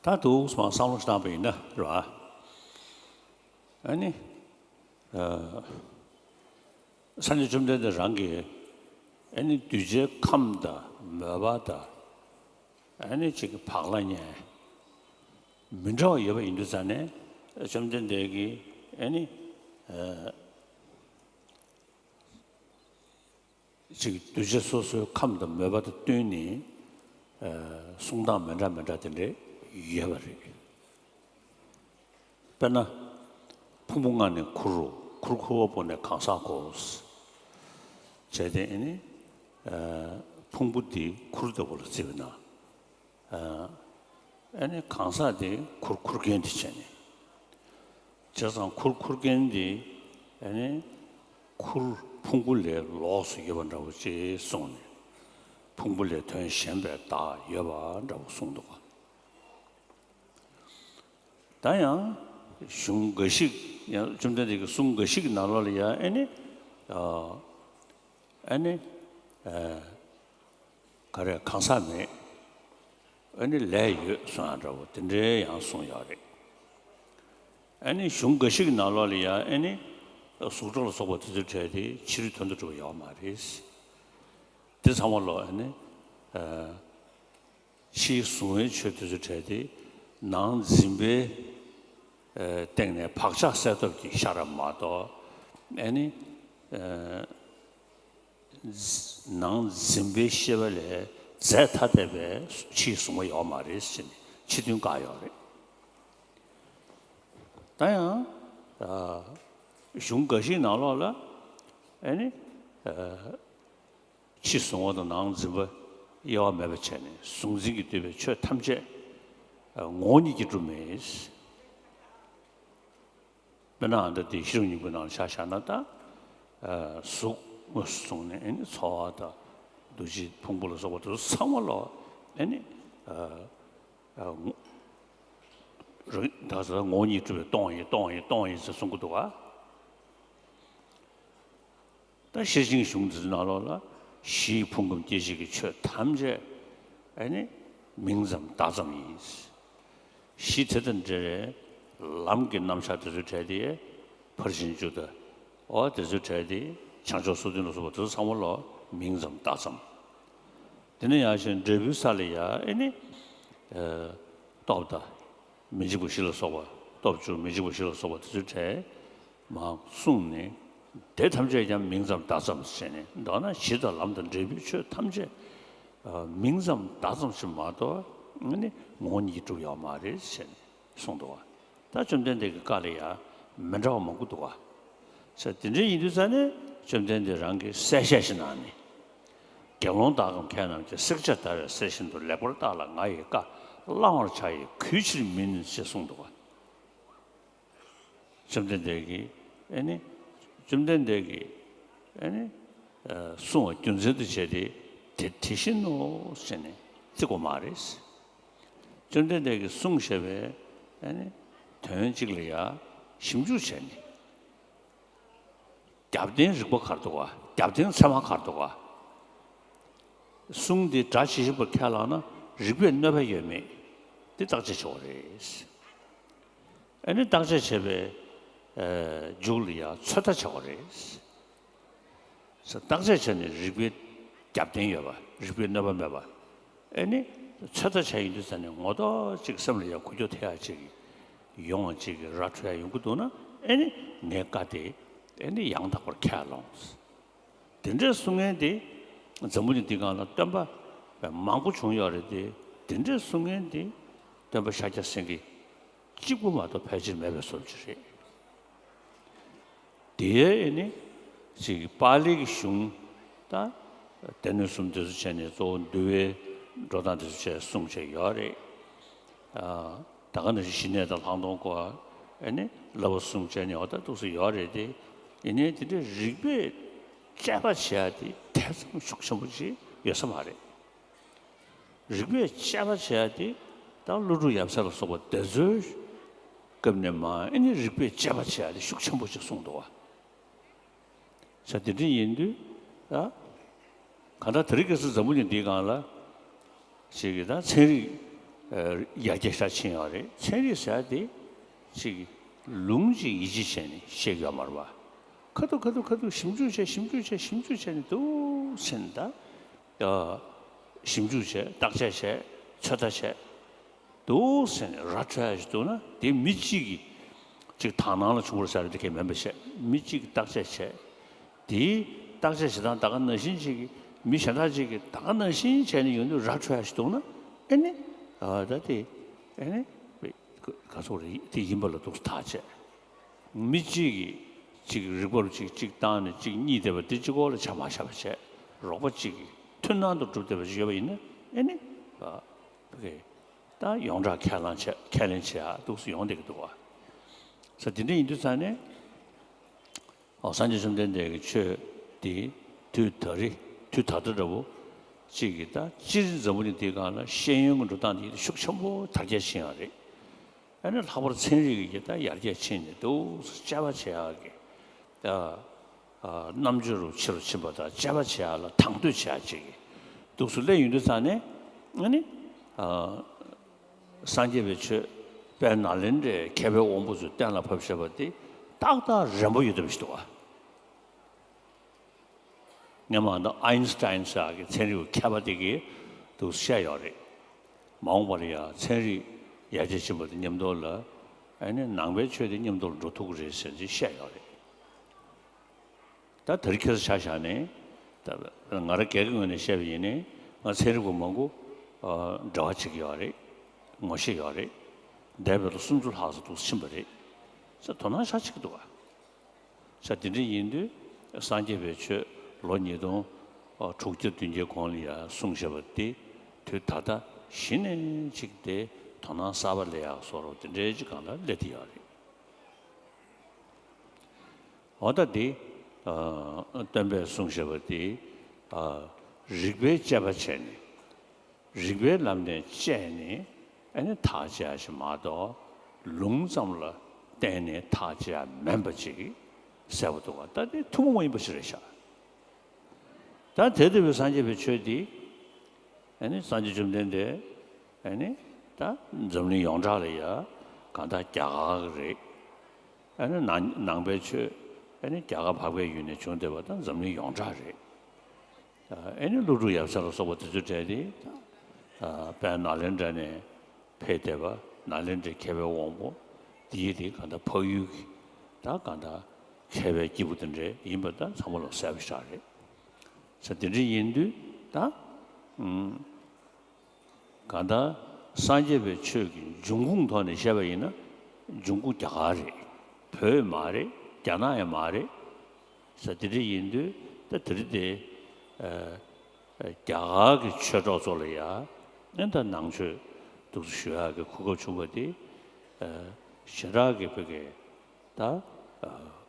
ད་འདུག་སེ་མར་བསམ་བློ་ཞིག་བཏང་པ་ཡིན་ན་རེད་བ། ཨ་ནི། ཨ། སངས་རྒྱས་བཅོམ་ལྡན་འདས་རང་གིས་ཨ་ནི་གདུལ་བྱའི་ཁམས་དང་མོས་པ་དང་ཨ་ནི་གཅིག་གི་བག་ལ་ཉལ་མི་འདྲ་བ་ཡོད་པ་ཡིན་དུས་ཙང་ནས་བཅོམ་ལྡན་འདས་ཀྱིས་ཨ་ནི། ཨ། ཅིག་གདུལ་བྱ་སོ་སོའི་ཁམས་དང་མོས་པ་དང་བསྟུན་ནས་ཨ་གསུང་སྟངས་མི་འདྲ་མི་འདྲ་དེ་འདྲ་ཡོད་པ་རེད། དཔེར་ན། ཕུང་པོ་ལྔ་ནས་ཁུར་རོ། ཁུར་ཁུར་བ་པོ་ནས་གང་ཟག་གོ། བྱས་ཏེ་ཨ་ནི་ཨ་ཕུང་པོ་འདི་ཁུར་ལྟ་བུ་ལ་བརྩི་བ་ན། ཨ་ནི་གང་ཟག་དེ་ཁུར་ཁུར་མཁན་དེ་བྱས་ནས། བྱས་ཙང་ཁུར་ཁུར་མཁན་དེ་ཨ་ནི་ཁུར་ཕུང་པོ་ལས་ལོགས་སུ་ཡོད་པ་འདྲ་བོ་ཅིག་གསུངས་ནས། ཕུང་པོ་ལས་དོན་གཞན་པའི་བདག་ཡོད་པ་འདྲ་བོ་གསུངས་འདུག་ག། ད་ཡང་གཞུང་འགའ་ཞིག་ཡང་བཅོམ་ལྡན་འདས་ཀྱི་གསུང་འགའ་ཞིག་གི་ནང་ལོགས་ལ་ཡང་ཨ་ནི། ཨ་ནི། ཨ། ག་རེ་གང་ཟག་མེད། ཨ་ནི་ལས་ཡོད་གསུང་ཡ་འདྲ་བོ་དེ་འདྲའི་ཡང་གསུངས་ཡོད་རེད། ཨ་ནི་གཞུང་འགའ་ཞིག་གི་ནང་ལོགས་ལ་ཡང་ཨ་ནི་གཟུགས་སྒྲ་ལ་སོགས་པ་དེ་ཚོའི་གྲས་དེ་ཕྱི་རོལ་དོན་དུ་གྲུབ་པ་ཡོད་མ་རེད། དེ་ཚང་མ་ལོག་ཨ་ནི་ཨ་ཕྱིའི་གཟུང་བའི་ཆོས་དེ་ཚོའི་གྲས་དེ་ནང་འཛིན་པའི་ཨ་སྟེང་ནས་བག་ཆགས་སེལ་ཐབས་ཀྱི་ཤེས་རབ་མ་གཏོགས་ཨ་ནི་ཨ་ནང་འཛིན་པའི་ཤེས་པ་ལས་རྫས་ཐ་དད་པའི་ཕྱིའི་གཟུང་བ་ཡོད་མ་རེད་ཟེར་ནས་ཕྱི་དོན་བཀག་ཡོད་རེད། ད་ཡང་ཨ་གཞུང་འགའ་ཞིག་ནང་ལོགས་ལ་ཨ་ནི་ཨ་ཕྱི་གཟུང་བ་དང་ནང་འཛིན་པ་དབྱེ་བ་མེད་པ་བྱས་ནས་གཟུང་འཛིན་གྱིས་བསྡུས་པའི་ཆོས་ཐམས་ཅད་ཨ་ངོ་བོ་ཉིད་ཀྱིས་གྲུབ་མིན། དཔེར་ན་ཨ་ད་དེ་ཤེས་རབ་སྙིང་པོའི་ནང་ལ་ཆ་བཞག་ན་ད། ཨ་གཟུགས་དངོས་སུ་བཟུང་ནས་ཨ་ནི་ཚོར་བ་དང་། འདུ་བྱེད་ཕུང་པོ་ལ་སོགས་པ་དེ་ཚོ་ཚང་མ་ལོག་ཨ་ནི། ཨ་ཨ་ངོ་རང་ད་ས་ངོ་བོ་ཉིད་གྲུབ་པས་སྟོང་ཡིན་སྟོང་ཡིན་སྟོང་ཡིན་ཟེར་གསུང་གི་འདུག་ག། ད་ཤེར་ཕྱིན་གཞུང་འདི་ཚོའི་ནང་ལོགས་ལ་གཞི་ཡི་ཕུང་ཁམས་སྐྱེ་མཆེད་ཀྱི་ཆོས་ཐམས་ཅད་ཨ་ནི་མིང་ཙམ་བརྡ་ཙམ་ཡིན། གཞི་དེ་དང་འབྲེལ་བའི་ལམ་གྱི་རྣམ་གཞག་དེ་ཚོའི་གྲས་དེ་ཕར་ཕྱིན་བཅུ་དང་། འོ་དེ་ཚོའི་གྲས་དེ་བྱང་ཕྱོགས་སོ་བདུན་ལ་སོགས་པ་དེ་ཚོ་ཚང་མ་ལོག་མིང་ཙམ་བརྡ་ཙམ། དེ་ནས་ཡང་ཞིང་འབྲས་བུའི་ས་ལ་ཡང་ཨེ་ནི། ཨ་སྟོབས་དང་། མི་འཇིགས་པ་བཞི་ལ་སོགས་པ། སྟོབས་བཅུ་མི་འཇིགས་པ་བཞི་ལ་སོགས་པ་དེ་ཚོའི་གྲས་མར་གསུངས་ནས། དེ་ཐམས་ཅད་ཀྱང་མིང་ཙམ་བརྡ་ཙམ་བྱས་ནས་མདོར་ན་གཞི་དང་ལམ་དང་འབྲས་བུའི་ཆོས་ཐམས་ཅད་ཨ་མིང་ཙམ་བརྡ་ཙམ་ཞིག་མ་གཏོགས་ཨེ་ནི་ངོ་བོ་ཉིད་ཀྱིས་གྲུབ་ཡོད་མ་རེད་ཟེར་ནས་གསུངས་འདུག་བ། ད་བཅོམ་ལྡན་འདས་ཀྱི་བཀའ་ལ་ཡང་མི་འདྲ་བ་མང་པོ་འདུག་ག། ས་དེ་འདྲ་ཡིན་དུས་ཙང་ནས་བཅོམ་ལྡན་འདས་རང་གིས་གསལ་བཤད་ཞིག་གནང་ནས། དགེ་སློང་དག་གམ་མཁས་རྣམས་ཀྱིས། བསྲེག་བཅད་བརྡར་བའི་གསེར་བཞིན་དུ། ལེགས་པར་བརྟགས་ལ་ང་ཡི་བཀའ། བླང་བར་བྱ་ཡི་གུས་ཕྱིར་མིན། ཞེས་གསུངས་འདུག་ག། བཅོམ་ལྡན་འདས་ཀྱིས་ཨེ་ནི། བཅོམ་ལྡན་འདས་ཀྱིས་ཨེ་ནི། ཨ་གསུངས་པ་རྒྱུ་མཚན་དུ་བྱས་ཏེ་དེ་དེ་བཞིན་ནོ་ཞེས་ནས་བརྩི་དགོས་མ་རེད། བཅོམ་ལྡན་འདས་ཀྱིས་གསུངས་བཞག་པའི་ཨེ་ནི། དོན་གཅིག་ལ་ཡང་ཞིབ་འཇུག་བྱས་ནས། རྒྱབ་རྟེན་རིགས་པ་ག་རེ་འདུག་ག། རྒྱབ་རྟེན་ཚད་མ་ག་རེ་འདུག་ག། གསུང་འདི་སྒྲ་ཇི་བཞིན་པར་ཁས་བླངས་ན་རིགས་པས་གནོད་པ་ཡོད་མེད་འདི་བརྟག་དཔྱད་བྱེད་དགོས་རེད། ཨ་ནི་བརྟག་དཔྱད་བྱས་པའི་ཨ་མཇུག་ལ་ཡང་ཚོད་ལྟ་བྱེད་དགོས་རེད། ས་བརྟག་དཔྱད་བྱས་ནས་རིགས་པའི་རྒྱབ་རྟེན་ཡོད་པ། རིགས་པས་གནོད་པ་མེད་པ། ཨེ་ནི་ཚོད་ལྟ་བྱས་ཡིན་དུས་ཙང་ནས་ངོ་ཐོག་ཅིག་སེམས་ལ་ཡང་འགུལ་སྐྱོད་ཐེབས་ཡག་ཅིག་ཡོང་བ་ཅིག་ར་འཕྲོད་ཡག་ཡོང་གི་འདུག་ན། ཨེ་ནི་ངའི་བཀའ་དེ་ཨེ་ནི་ཡང་དག་པར་ཁས་བླངས། དེ་འདྲའི་གསུང་མཁན་དེ་འཛམ་བུ་གླིང་འདི་སྒང་ལ་སྟོན་པ་ མང་པོ་བྱུང་ཡོད་རེད་དེ། དེ་འདྲའི་གསུང་མཁན་དེ་སྟོན་པ་ཤཱཀྱ་སེང་གེ་གཅིག་པུ་མ་གཏོགས་ཕལ་ཆེར་མེད་པའི་བཟོ་ཅིག་རེད། དེ་ཨེ་ནི་ཅིག་པཱ་ལི་གི་གཞུང་དང་སྡེ་སྣོད་གསུམ་དེ་ཚོ་བྱས་ནས་གཙོ་བོ་འདུལ་བའི་འགྲོ་སྟངས་དེ་ཚོ་བྱས་གསུངས་བྱས་ཡོད་རེད། ཨ། ད་ག་ནང་བཞིན་ཞི་གནས་དང་ལྷག་མཐོང་སྐོར་ཨེ་ནི་བསླབ་པ་གསུམ་བྱས་ནས་འོ་ད་འདུག་སེ་ཡོད་རེད་དེ། ཡིན་ནའི་དེ་འདྲའི་རིགས་པས་དཔྱད་པ་བྱེད་ཡ་དེ་དེ་ཙམ་ཤུགས་ཆེན་པོ་ཅིག་ཡོད་ས་མ་རེད། རིགས་པས་དཔྱད་པ་བྱེད་ཡ་དེ་ད་ཀླུ་སྒྲུབ་ཡབ་སྲས་ལ་སོགས་པ་དེ་ཚོའི་སྐབས་ནས་མར་ཨེ་ནི་རིགས་པས་དཔྱད་པ་བྱེད་ཡ་དེ་ཤུགས་ཆེན་པོ་ཅིག་གསུངས་འདུག་བ། ས་དེ་འདྲ་ཡིན་དུས་ད་གང་ལྟར་དེ་རིང་ཁ་སང་འཛམ་བུ་གླིང་འདིའི་སྒང་ལ་ཞིག་གིས་ད་ཚན་རིག་ཨ་ཡར་རྒྱས་ཤར་ཕྱིན་ཡོད་རེད། ཚན་རིག་ཟེར་ཡ་དེ་ཅིག་ལུང་ཅིག་ཡིད་ཆེས་བྱས་ནས་བཤད་ཡོད་མ་རེད་པ། ཁ་ཐུག་ཁ་ཐུག་ཁ་ཐུག་ཞིབ་འཇུག་བྱས་ཞིབ་འཇུག་བྱས་ཞིབ་འཇུག་བྱས་ནས་འདུག་སེ་ད་ཨ་ཞིབ་འཇུག་བྱས། བརྟག་དཔྱད་བྱས། ཚོད་ལྟ་བྱས། འདུག་ཟེར་ནས་ར་འཕྲོད་ཡ་ཞིག་འདུག་ན་དེ་མི་གཅིག་གིས་ཅིག་དག་སྣང་ལ་བྱུང་བ་རེད་ཟེར་ཡ་དེ་གས་མིན་པ་བྱས། མི་གཅིག་གིས་བརྟག་དཔྱད་བྱས། དེའི་བརྟག་དཔྱད་བྱེད་སྟངས་ད་ག་ནང་བཞིན་ཅིག་གིས་མི་གཞན་དག་ཅིག་གིས་ད་ག་ནང་བཞིན་བྱས་ནས་ཡོང་དུས་ར་འཕྲོད་ཡ་ཞིག་འདུག་ན་ཨེ་ནི་ཨ་ད་དེ་ཨེ་ནི་ག་ཚོད་རེད། དེ་ཡིན་པ་ལ་འདུག་སེ་ཐག་བཅད། མི་གཅིག་གིས་གཅིག་རིག་པ་རུ་གཅིག་གཅིག་བཏང་ནས་གཅིག་གཉིས་བསྡད་པ་དེ་གཅིག་པོ་ལ་ཆ་མ་བཞག་པ་བྱས། རོགས་པ་གཅིག་གིས་མཐུན་སྣང་དུ་གྲུབ་བསྡད་པ་ཞིག་ཡོད་པ་ཡིན་ན་ཨེ་ནི་ཨ་ཕ་གི་ད་ཡོངས་གྲགས་ཁས་བླངས་བྱས། ཁས་ལེན་བྱེད་ཡག་འདུག་སེ་ཡོང་བསྡད་ཀྱི་འདུག་བ། ས་དེ་འདྲ་ཡིན་དུས་ཙང་ནས་ཨོ་སངས་རྒྱས་བཅོམ་ལྡན་འདས་ཀྱི་ཆོས་དེ་དུས་ད་རེས་དུས་ད་ལྟ་འདྲ་བོ་གཅིག་གིས་ད་སྤྱིར་འཛམ་བུ་གླིང་འདིའི་སྒང་ལ་ཤེས་ཡོན་གྱི་འགྲོ་སྟངས་དེ་ཤུགས་ཆེན་པོ་དར་རྒྱས་ཕྱིན་ཡོད་རེད། ཨ་ནི་ལྷག་པར་ཚན་རིག་གི་ད་ཡར་རྒྱས་ཕྱིན་ནས་འདུག་སེ་དཔྱད་པ་བྱེད་ཡག་གི་ད་ཨ་རྣམ་དཔྱོད་རུ་ཆེ་རུ་ཕྱིན་པ་དང་དཔྱད་པ་བྱེད་ཡག་ལ་དང་དོད་བྱེད་ཡག་ཅིག་གི་འདུག་སེ་སླེབས་ཡོང་དུས་ཙང་ནས་ཨ་ནི་ཨ་སངས་རྒྱས་པའི་ཆོས་དཔལ་ནཱ་ལེནྡྲའི་མཁས་པའི་དབང་པོ་ཚོས་གཏན་ལ་ཕབ་བཞག་པ་དེ་ཏག་ཏག་རན་པོ་ཡོད་བསྡད་པ་ཞིག་འདུག་བ། སྔོན་མ་ད་ཨའིན་སི་ཊའིན་ཟེར་ཡག་གི་ཚན་རིག་པ་མཁས་པ་དེ་གིས་འདུག་སེ་བཤད་ཡོད་རེད། མ་འོངས་པ་ལ་ཡང་ཚན་རིག་ཡར་རྒྱས་ཕྱིན་པ་དང་མཉམ་དུ་ལ་ཨ་ནི་ནང་པའི་ཆོས་དེ་མཉམ་དུ་ལ་འགྲོ་ཐུབ་ཀྱི་རེད་ཟེར་ནས་བཤད་ཡོད་རེད། ད་དེ་རིང་ཁ་སང་ཆ་བཞག་ནས་ད་ང་རང་སྒེར་གྱི་ངོས་ནས་བཤད་པ་ཡིན་ནའི་ང་ཚན་རིག་པ་མང་པོ་ཨ་འབྲེལ་བ་བྱེད་ཀྱི་ཡོད་རེད། ངོ་ཤེས་ཡོད་རེད། འདས་པའི་ལོ་སུམ་ཅུ་ལྷག་ཙམ་འདུག་སེ་ཕྱིན་པ་རེད། ས་དོ་སྣང་ཤར་བྱེད་ཀྱི་འདུག་ག། ས་དེ་འདྲ་ཡིན་དུས་སངས་རྒྱས་པའི་ཆོས་ལོ་ཉིས་སྟོང་དྲུག་བརྒྱ་བདུན་བརྒྱའི་གོང་ལ་ཡང་གསུངས་བཞག་པ་དེ་དུས་ད་ལྟ་གཞི་ནས་ཅིག་དེ་དོ་སྣང་གསར་པ་སླེབས་ཡག་བཟོ་འདྲ་དེ་འདྲའི་ཅིག་སྒང་ལ་སླེབས་བསྡད་ཡོད་རེད། འོ་ད་དེ་ཨ་སྟོན་པས་གསུངས་བཞག་པ་དེ་ཨ་རིགས་པས་དཔྱད་པ་བྱས་ནས། རིགས་པའི་ལམ་ནས་དཔྱད་ནས་ཨ་ནི་ཐག་བཅད་ཡ་ཞིག་མ་གཏོགས་ལུང་ཙམ་ལ་བརྟེན་ནས་ཐག་བཅད་ཡ་མིན་པ་ཅིག་གསལ་པོ་འདུག་ག། ད་དེ་ཐུན་མོང་མ་ཡིན་པ་ཞིག་རེད་ཤག། ད་དེ་ལྟ་བུའི་སངས་རྒྱས་པའི་ཆོས་འདི་ཨ་ནི་སངས་རྒྱས་བཅོམ་ལྡན་འདས་ཨ་ནི་ད་འཛམ་གླིང་ཡོངས་གྲགས་ལ་ཡ་གང་ལྟར་རྒྱ་གར་གྱི་རེད། ཨ་ནི་ནང་ནང་པའི་ཆོས་ཨ་ནི་རྒྱ་གར་འཕགས་པའི་ཡུལ་ནས་བྱུང་བསྡད་པ་དང་འཛམ་གླིང་ཡོངས་གྲགས་རེད། ཨ་ནི་ཀླུ་སྒྲུབ་ཡབ་སྲས་ལ་སོགས་པ་དེ་ཚོའི་གྲས་དེ་ཨ་དཔལ་ནཱ་ལེནྡྲ་ནས་ཕེབས་བསྡད་པ་ནཱ་ལེནྡྲའི་མཁས་པའི་དབང་པོ་དེ་ཡི་དེ་གང་ལྟར་འཕགས་ཡུལ་གྱི་ད་གང་ལྟར་མཁས་པའི་སྐྱེས་བུ་དེ་འདྲ་ཡིན་པ་ད་ཚང་མ་ལ་གསལ་པོ་ཞིག་རེད། ས་དེ་འདྲ་ཡིན་དུས་ད་ཨུམ། གང་ལྟར་སངས་རྒྱས་པའི་ཆོས་ཀྱི་འབྱུང་ཁུངས་ཐོག་ནས་བཤད་པ་ཡིན་ན་འབྱུང་ཁུངས་རྒྱ་གར་རེད། བོད་མ་རེད། རྒྱ་ནག་ཡང་མ་རེད། ས་དེ་འདྲ་ཡིན་དུས་ད་དེ་རིང་དེ་ཨ་ཨ་རྒྱ་གར་གྱི་ཆོས་གྲོགས་ཚོ་ལ་ཡང་ཨ་ད་ནང་ཆོས་འདུག་སེ་ཞུ་ཡག་གི་གོ་སྐབས་བྱུང་བ་དེ་ཨ་ཞེ་དྲག་གི་བོད་སྐད་ད་ཨ་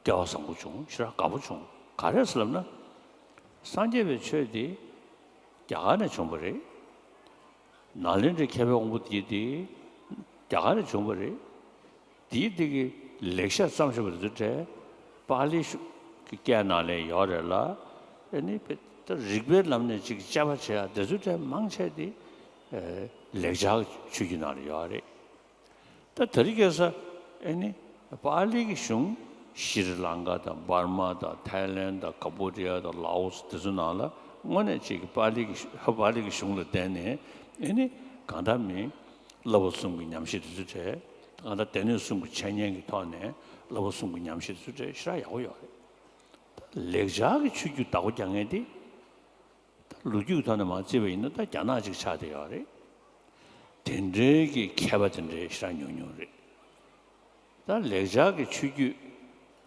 སྐལ་བ་བཟང་པོ་བྱུང་། ཞེ་དྲག་དགའ་པོ་བྱུང་། ག་རེ་ཟེར་ལབ་ན་སངས་རྒྱས་པའི་ཆོས་དེ་རྒྱ་གར་ནས་བྱུང་བ་རེད། ནཱ་ལེནྡྲའི་མཁས་པའི་དབང་པོ་དེ་དེ་རྒྱ་གར་ནས་བྱུང་བ་རེད། དེའི་དེ་གི་ལེགས་བཤད་བརྩམས་བཞག་པ་དེ་ཚོའི་གྲས་པཱ་ལི་གི་སྐད་ནང་ལ་ཡོད་རེད་ལ། ཨ་ནི་ད་རིགས་པའི་ལམ་ནས་ཅིག་དཔྱད་པ་བྱེད་ཡ་དེ་ཚོའི་གྲས་མང་ཆེ་དེ་ལེགས་སྦྱར་ཆོས་བརྒྱུད་ནང་ལ་ཡོད་རེད། ད་དེ་རིང་ཁ་སང་ཨེ་ནི་པཱ་ལི་གི་གཞུང་ཤྲི་ལང་ཀ་དང་འབར་མ་དང་ཐའི་ལེན་དང་ཀམ་བྷོ་ཌི་ཡ་དང་ལའོ་སི་དེ་ཚོ་ནང་ལ་དངོས་གནས་ཅིག་གི་པཱ་ལི་གི་ཧ་པཱ་ལི་གི་གཞུང་ལ་བརྟེན་ནས་ཨེ་ནི་གང་ལྟར་མིན་བསླབ་པ་གསུམ་གྱི་ཉམས་བཞེས་དེ་ཚོ་བྱས། གང་ལྟར་སྡེ་སྣོད་གསུམ་གྱི་འཆད་ཉན་གྱི་ཐོག་ནས་བསླབ་པ་གསུམ་གྱི་ཉམས་བཞེས་དེ་ཚོ་བྱས་ཞེ་དྲག་ཡག་པོ་ཡོད་རེད། ད་ལེགས་སྦྱར་གྱི་ཆོས་བརྒྱུད་བདག་པོ་རྒྱག་མཁན་དེ། ད་ ལོ་རྒྱུས་ཐོག་ནས་མར་བརྩིས་པ་ཡིན་ན་ད་རྒྱ་ནག་ཅིག་ཆགས་བསྡད་ཡོད་རེད། དེ་འདྲའི་གི་མཁས་པ་དེ་འདྲའི་ཞེ་དྲག་ཉུང་ཉུང་རེད། ད་ལེགས་སྦྱར་གྱི་ཆོས་བརྒྱུད་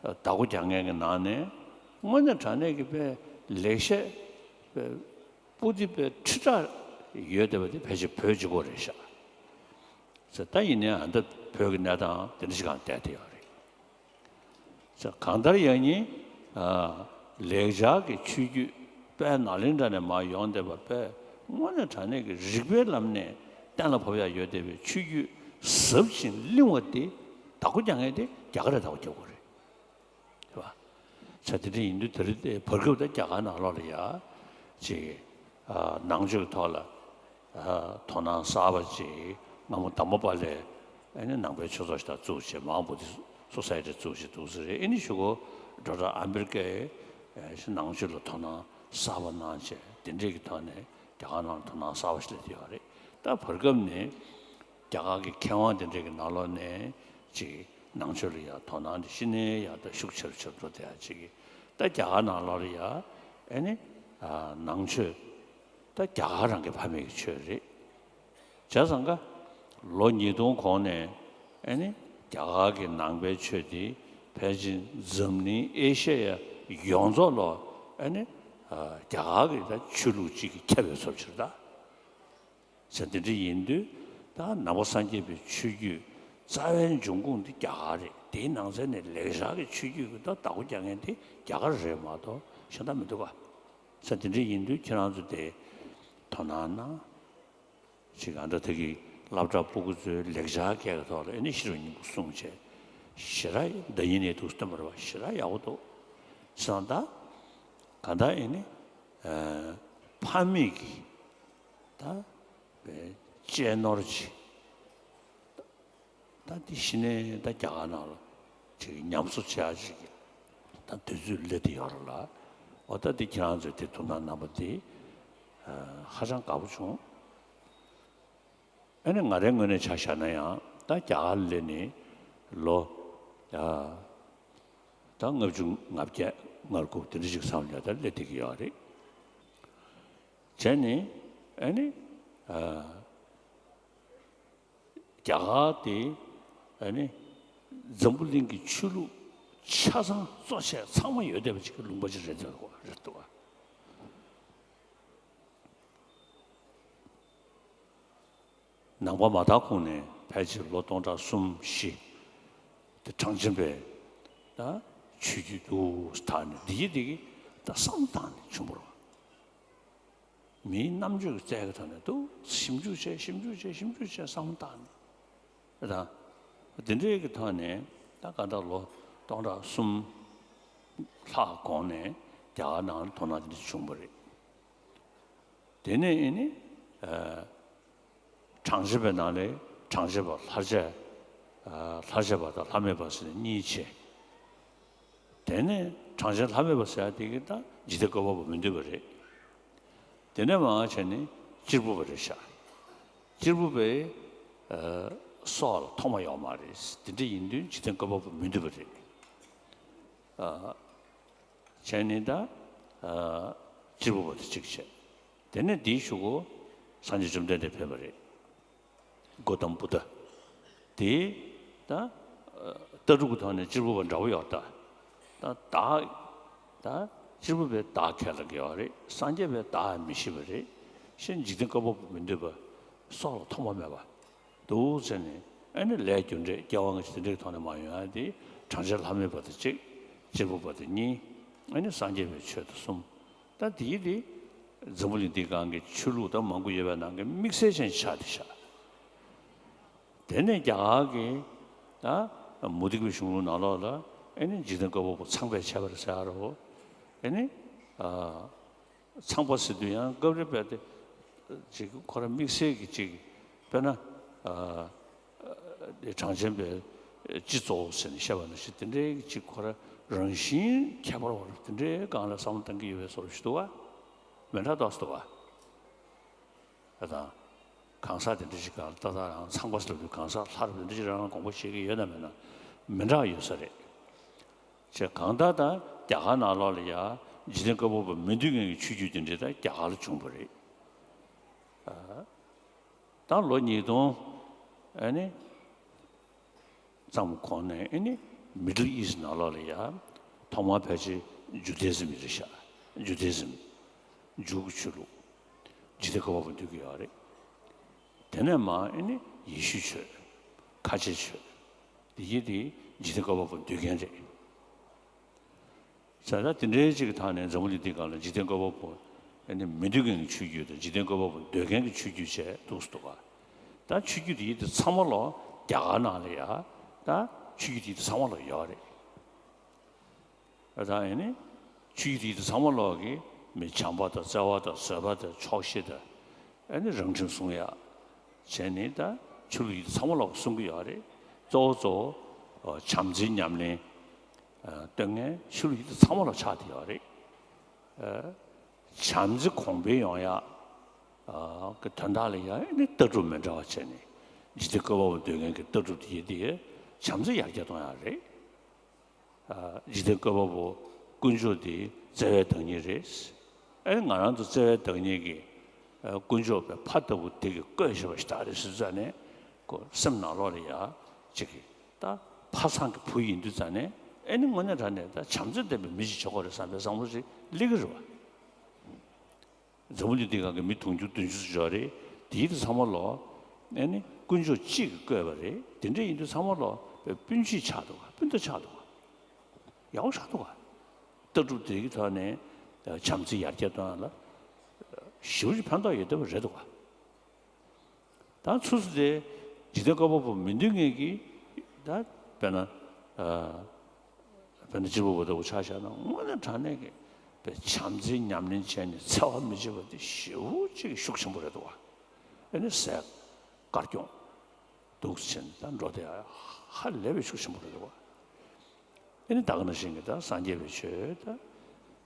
བདག་པོ་རྒྱག་མཁན་གྱི་ནང་ནས་དངོས་གནས་དྲང་གནས་ཀྱི་དཔེ་ལེགས་བཤད་དཔེ་པོ་ཏི་དཔེ་ཁྲི་ཕྲག་ཡོད་བསྡད་པ་དེ་ཕལ་ཆེར་བོད་གཅིག་པོ་རེད་ཤག་ཟེར། ད་ཡིན་ནའི་ཨ་ད་བོད་ཀྱི་གནས་སྟངས་དེ་འདྲ་ཞིག་གང་བསྡད་དེ་ཡོད་རེད། ཟེར། གང་ལྟར་ཡང་ནི་ཨ་ལེགས་སྦྱར་གྱི་ཆོས་བརྒྱུད་དཔལ་ནཱ་ལེནྡྲ་ནས་མར་ཡོང་བསྡད་པ་དཔེ་དངོས་གནས་དྲང་གནས་ཀྱི་རིགས་པའི་ལམ་ནས་གཏན་ལ་ཕབ་ཡག་ཡོད་བསྡད་པའི་ཆོས་བརྒྱུད་ཟབ་ཅིང་བརླིང་བ་དེ་བདག་པོ་རྒྱག་མཁན་དེ་རྒྱ་གར་རེད། བདག་པོ་རྒྱག་དགོས་རེད། རེད་བ། ས་དེ་འདྲ་ཡིན་དུས་དེ་རིང་བར་སྐབས་ད་རྒྱ་གར་ནང་ལོགས་ལ་ཡ་ཅིག་ཨ་ནང་ཆོས་ཀྱི་ཐོག་ལ་ཨ་དོ་སྣང་གསར་པ་ཅིག་སྔ་མོ་དམ་པ་པ་ལས་ཨ་ནི་ནང་པའི་ཆོས་ཚོགས་ཤིག་ད་བཙུགས་བྱས་མའོ་བོ་དྷི་སོ་སའི་ཊི་བཙུགས་བྱས་འདུག་ཟེར་རེད། ཨ་ནི་གཞུག་གུ་ཌོག་ཊར་ཨམ་བེད་ཀར་གྱིས་ནང་ཆོས་ལ་དོ་སྣང་གསར་པ་གནང་བྱས་དེ་འདྲས་ཀྱི་ཐོག་ནས་རྒྱ་གར་ནང་ལ་དོ་སྣང་གསར་པ་ཞིག་སླེབས་ཡོད་རེད། ད་བར་སྐབས་ནས་རྒྱ་གར་གྱི་མཁས་དབང་དེ་འདྲས་ཀྱི་ནང་ལོགས་ནས་ཅིག་ནང་ཆོས་ལ་ཡང་དོ་སྣང་དེ་གཞི་ནས་ཡང་ད་ཤུགས་ཆེ་རུ་ཆེ་རུ་འགྲོ་བསྡད་ཡ་ཅིག་གིས། ད་རྒྱ་གར་ནང་ལོགས་ལ་ཡང་ཨ་ནི་ཨ་ནང་ཆོས་ད་རྒྱ་གར་རང་གི་ཕ་མེས་ཀྱི་ཆོས་རེད། བྱས་ཙང་ཀ་ལོ་ཉིས་སྟོང་གོང་ནས་ཨ་ནི་རྒྱ་གར་གྱི་ནང་པའི་ཆོས་དེ་ཕལ་ཆེར་འཛམ་གླིང་ཨེ་ཤ་ཡ་ཡོངས་རྫོགས་ལ་ཨ་ནི་ཨ་རྒྱ་གར་གྱི་ད་ཆོས་ལུགས་གཅིག་གིས་ཁྱབ་པའི་བཟོ་ཕྱིར་ད། ཟེར། དེ་འདྲ་ཡིན་དུས་ད་ནང་པ་སངས་རྒྱས་པའི་ཆོས་བརྒྱུད་རྩ་བའི་འབྱུང་ཁུངས་འདི་རྒྱ་གར་རེད། དེའི་ནང་ཚན་ནས་ལེགས་སྦྱར་གྱི་ཆོས་བརྒྱུད་ཀྱི་ད་བདག་པོ་རྒྱག་མཁན་དེ་རྒྱ་གར་རེད་མ་གཏོགས་གཞན་དག་མི་འདུག་ག་ཟེར། དེ་འདྲ་ཡིན་དུས་ཁྱེད་རང་ཚོ་དེ་དོ་སྣང་གནང་། ཅིག་ཨ་འདྲ་ད་གི་སློབ་གྲྭ་སྤུ་གུ་ཚོའི་ལེགས་སྦྱར་སྐད་ཀྱི་ཐོག་ལ་ཨེ་ནི་ཤེས་རབ་སྙིང་པོ་གསུངས་བྱས་ཞེ་དྲག་འདི་ཡིན་ནའི་འདུག་སྟོན་པ་རེད་བ། ཞེ་དྲག་ཡག་པོ་འདུག་བསམ། ད་ག་ད་ཨེ་ནི་ཨ་ཕ་མེས་ཀྱི་ད་བའི་གཅེས་ནོར་ཅིག་ད་འདི་གཞི་ནས་ད་རྒྱ་གར་ནང་ལ་ཅིག་ཉམས་གསོ་བྱེད་ཡ་ཅིག་ད་དུས་ཚོད་སླེབས་བསྡད་ཡོད་རེད་ལ། འོ་ད་འདི་ཁྱེད་རང་ཚོས་དེ་ཐུགས་སྣང་གནང་བ་འདི་ཧ་ཅང་དགའ་པོ་བྱུང་། ཨ་ནི་ང་རའི་ངོས་ནས་ཆ་བཞག་ན་ཡང་ད་རྒྱ་གར་སླེབས་ནས་ལོ་ད་ལྔ་བཅུ་ང་བརྒྱད་ང་དགུ་དེ་འདྲ་ཅིག་ཙམ་ཡང་ད་སླེབས་བསྡད་ཀྱི་ཡོད་རེད། བྱས་ནས་ཨ་ནི་ཨ་རྒྱ་གར་དེ་ཨ་ནི་འཛམ་བུ་གླིང་གི་ཆོས་ལུགས་ཆ་ཚང་གཙོ་ཆེ་ཚང་མ་ཡོད་བསྡད་པ་ཅིག་གི་ལུང་པ་ཅིག་རེད་འདུག་རེད་འདུག་ག་ནང་པ་མ་དར་གོང་ནས་ཕལ་ཆེར་ལོ་སྟོང་ཕྲག་གསུམ་བཞི་དེ་གྲངས་ཅན་པའི་ད་ཆོས་བརྒྱུད་འདུག་ད་ནི་འདི་ཡི་འདི་གི་ད་བསམ་བཏང་ནས་བྱུང་བ་རེད་བ། མིའི་རྣམ་དཔྱོད་ཀྱི་རྩལ་གྱི་ཐོག་ནས་འདུག་ཞིབ་འཇུག་བྱས་ཞིབ་འཇུག་བྱས་ཞིབ་འཇུག་བྱས་བསམ་བློ་བཏང་ནས་ད་འདི་འདྲའི་གི་ཐོག་ནས་ད་ག་ད་ལོ་སྟོང་ཕྲག་གསུམ་ལྷག་གོང་ནས་རྒྱ་གར་ནང་ལ་དོ་སྣང་འདི་འདྲ་བྱུང་བ་རེད། དེ་ནས་ཨེ་ནི་ཨ་གྲངས་ཅན་པའི་ནང་ལས་གྲངས་ཅན་པ་ལྷར་བཅས་ཨ་ལྷར་བཅས་པ་དང་ལྷ་མེད་པ་ཟེར་ནས་གཉིས་ཕྱེ། དེ་ནས་གྲངས་ཅན་ལྷ་མེད་པ་ཟེར་ཡ་དེ་གི་ད་འཇིག་རྟེན་བཀོད་པ་པོ་མི་འདུས་པ་རེད། དེ་ནས་མར་བྱས་ནས་གཅེར་བུ་པ་རེད་ཤག་གཅེར་བུ་པས་ཨ་སྲོག་ལ་ཐོག་མ་ཡོད་མ་རེད། དེ་འདྲ་ཡིན་དུས་འཇིག་རྟེན་བཀོད་པ་པོ་མི་འདུས་པ་རེད། ཨ་བྱས་ནས་ད་ཨ་གཅེར་བུ་པ་དེ་གཅིག་བྱས། དེ་ནས་དེའི་གཞུག་གུ་སངས་རྒྱས་བཅོམ་ལྡན་འདས་ཕེབས་པ་རེད། གོ་ཏམ་བུདྡྷ། དེ་ད་ལྟ་གྲུབ་ཀྱི་ཐོག་ནས་གཅེར་བུ་པ་འདྲ་པོ་ཡོད་ད། ད་བདག་ད་གཅེར་བུ་པས་བདག་ཁས་ལེན་གྱི་ཡོད་རེད། སངས་རྒྱས་པས་བདག་མི་ཤེས་པ་རེད། ཤེས་འཇིག་རྟེན་བཀོད་པ་པོ་མི་འདུས་པ། སྲོག་ལ་ཐོགས་པ་མེད་པ། འདུག་ཟེར་ནས་ཨ་ནི་ལས་རྒྱུ་འབྲས་སྐྱེ་བ་སྔ་ཕྱི་དེ་འདྲའི་ཐོག་ནས་མ་ཡོང་ཡ་དེ་གྲངས་ཅན་ལྷ་མེད་པ་དེ་གཅིག་གཅེར་བུ་པ་དེ་གཉིས། ཨ་ནི་སངས་རྒྱས་པའི་ཆོས་དེ་གསུམ། ད་དེའི་དེ་འཛམ་བུ་གླིང་འདིའི་སྒང་གི་ཆོས་ལུགས་ད་མང་པོ་ཡོད་པའི་ནང་གི་དམིགས་བསལ་ཅན་ཆགས་བསྡད་ཤག་དེ་ནས་རྒྱ་གར་གྱི་ད་མུ་སྟེགས་པའི་གཞུང་ལུགས་ནང་ལོགས་ལ་ཨེ་ནི་འཇིག་རྟེན་བཀོད་པ་པོ་ཚངས་པས་ཆད་པ་རེད་ཟེར་ཡ་རེད་བོ། ཨེ་ནི་ཨ་ཚངས་པ་ཟེར་དུས་ཡང་སྐབས་རེ་དཔེ་དེ་ཅིག་ཁོ་རང་དམིགས་བསལ་གྱི་ཅིག་དཔེར་ན་ཨ་གྲངས་ཅན་པའི་སྤྱི་གཙོ་བོ་ཟེར་ནས་བཤད་པ་ནང་བཞིན་དེ་འདྲའི་ཅིག་ཁོ་རང་རང་བཞིན་ཁྱད་པར་བ་རེད། དེ་འདྲའི་སྒང་ལ་བསམ་བློ་གཏང་གི་ཡོད་པའི་བཟོ་འདྲ་ཞིག་འདུག་བ། མི་འདྲ་འདུག་ཟེར་འདུག་བ། ཨ་དང་། གང་ཟག་དེ་འདྲ་ཞིག་གང་ལ་ཏག་ཏག་རང་ཚངས་པ་ཟེར་དུས་གང་ཟག་ལྷ་རབ་དེ་འདྲ་ཞིག་རང་རང་དགོངས་པ་བཞེས་ཀྱི་ཡོད་ན་མེད་ན་མི་འདྲ་བ་ཡོད་ས་རེད། ཅེས་གང་ལྟར་ད་རྒྱ་གར་ནང་ལོགས་ལ་ཡ་ འཇིག་རྟེན་བཀའ་བབས་པ་མི་འདུལ་མཁན་གྱི་ཆོས་བརྒྱུད་དེ་འདྲ་ད་རྒྱ་གར་ལ་བྱུང་བ་རེད། ད་ལོ་ཉིས་སྟོང་ཨ་ནི་ཙམ་གོང་ནས་ཨ་ནི་Middle East་ནང་ལོགས་ལ་ཡ་ཐོག་མར་ཕལ་ཆེར་ཇུ་དེ་ཟིམ་རེད་ཤག་ཇུ་དེ་ཟིམ། འཇུའུ་གི་ཆོས་ལུགས། འཇིག་རྟེན་བཀའ་བབས་པ་འདུལ་གྱི་ཡོད་རེད། དེ་ནས་མར་ཨ་ནི་ཡེ་ཤུའི་ཆོས། ཁ་ཆེའི་ཆོས། འདི་གྱད་དེ་འཇིག་རྟེན་བཀའ་བབས་པ་འདུལ་མཁན་རེད། ས་ད་དེ་འདྲའི་ཅིག་གི་ཐོག་ནས་འཛམ་བུ་གླིང་འདི་སྒང་ལ་འཇིག་རྟེན་བཀའ་བབས་པོ་ཨ་ནི་མི་འདུལ་མཁན་གྱི་ཆོས་བརྒྱུད་དང་འཇིག་རྟེན་བཀའ་བབས་པོ་འདུལ་མཁན་གྱི་ཆོས་བརྒྱུད་བྱས་འདུག་སེ་འདུག་ག་ད་ཆོས་བརྒྱུད་དེ་ཡིད་དེ་ཚང་མ་ལོ་རྒྱ་གར་ནང་ལ་ཡ་ད་ཆོས་བརྒྱུད་དེ་ཡིད་དེ་ཚང་མ་ལོ་ཡོད་རེད། ད་ཨ་ནི་ཆོས་བརྒྱུད་དེ་ཡིད་དེ་ཚང་མ་ལོ་གི་མི་བྱམས་པ་དང་བརྩེ་བ་དང་བཟོད་པ་དང་ཆོག་ཤེས་དང་ཨ་ནི་རང་ཁྲིམས་སྲུང་ཡ་བྱས་ནས་ད་ཆོས་ལུགས་ཡིད་དེ་ཚང་མ་ལོ་སྲུང་གི་ཡོད་རེད། གཙོ་བོ་གཙོ་བོ་བྱམས་བརྩེའི་ཉམས་ལེན། སྟོན་མཁན་ཆོས་ལུགས་ཡིན་ཚང་མ་ལ་ཆགས་བསྡད་ཡོད་རེད། བྱམས་བརྩེ་གོང་འཕེལ་ཡོང་ཡག་གི་དོན་དག་ལ་ཡང་ནི་ལྟ་གྲུབ་མི་འདྲ་བ་བྱས་ནས་འཇིག་རྟེན་བཀའ་བབས་པ་འདུལ་མཁན་གྱི་ལྟ་གྲུབ་དེ་ཡིན་དེ་བྱམས་བརྩེ་ཡར་རྒྱས་གཏོང་ཡག་རེད། འཇིག་རྟེན་བཀའ་བབས་པ་དཀོན་མཆོག་དེ་བརྩེ་བའི་བདག་ཉིད་རེད། ཨ་ནི་ང་རང་ཚོ་བརྩེ་བའི་བདག་ཉིད་ཀྱི་དཀོན་མཆོག་པའི་ཕ་ལྟ་བུ་དེ་གིས་བསྐོས་བཞག་པ་ཞིག་ད་རེད་ཟེར་ཙང་ནས། ཁོ་སེམས་ནང་ལོགས་ལ་ཡ་ཅིག་གིས་ད་ཕ་ཚང་གི་བུ་ཡིན་དུས་ཙང་ནས་ཨེ་ནི་དངོས་གནས་དྲང་གནས་ད་བྱམས་བརྩེ་ལྡན་པའི་མི་ཞིག་ཆགས་དགོས་རེད་བསམ་པའི་བསམ་བློ་ཞིག་སླེབས་ཀྱི་རེད་བ། འཛམ་བུ་གླིང་འདི་སྒང་གི་མི་དུང་ཕྱུར་བདུན་ཅུ་ཙམ་ཡོད་རེད། དེའི་དུས་ཚང་མ་ལོ་ཨེ་ནི་དཀོན་མཆོག་གཅིག་གིས་བསྐོས་པ་རེད། དེ་འདྲ་ཡིན་དུས་ཚང་མ་ལོ་སྤུན་མཆེད་ཆགས་འདུག་ག་སྤུན་ཟླ་ཆགས་འདུག་ག་ཡག་པོ་ཆགས་འདུག་ག་ལྟ་གྲུབ་དེ་གི་ཐོག་ནས་བྱམས་བརྩེ་ཡར་རྒྱས་གཏོང་ཡག་ལ་ཞེ་པོ་ཅིག་ཕན་ཐོགས་ཡོད་བསྡད་པ་རེད་འདུག་ག་ད་ཚུར་ཚུར་དེ་འཇིག་རྟེན་བཀའ་བབས་པ་མི་འདུལ་མཁན་གྱི་ད་དཔེར་ན་ཨ་དཔེར་ན་སྤྱི་བོ་བོ་ལྟ་བུ་ཆ་བཞག་ན་དངོས་གནས་དྲང་གནས་ཀྱི་དཔེ་བྱམས་བརྩེའི་ཉམས་ལེན་བྱས་ནས་འཚེ་བ་མི་བྱེད་པ་དེ་ཞེ་པོ་ཅིག་ཤུགས་ཆེན་པོ་རེད་འདུག་བ། ཨ་ནི་ཟས་དཀར་སྐྱོང་འདུག་ཟེར་ནས་ད་འགྲོ་དེ་ཧ་ལས་པའི་ཤུགས་ཆེན་པོ་རེད་འདུག་བ། ཨ་ནི་ད་ག་ནང་བཞིན་གྱི་ད་སངས་རྒྱས་པའི་ཆོས་ད་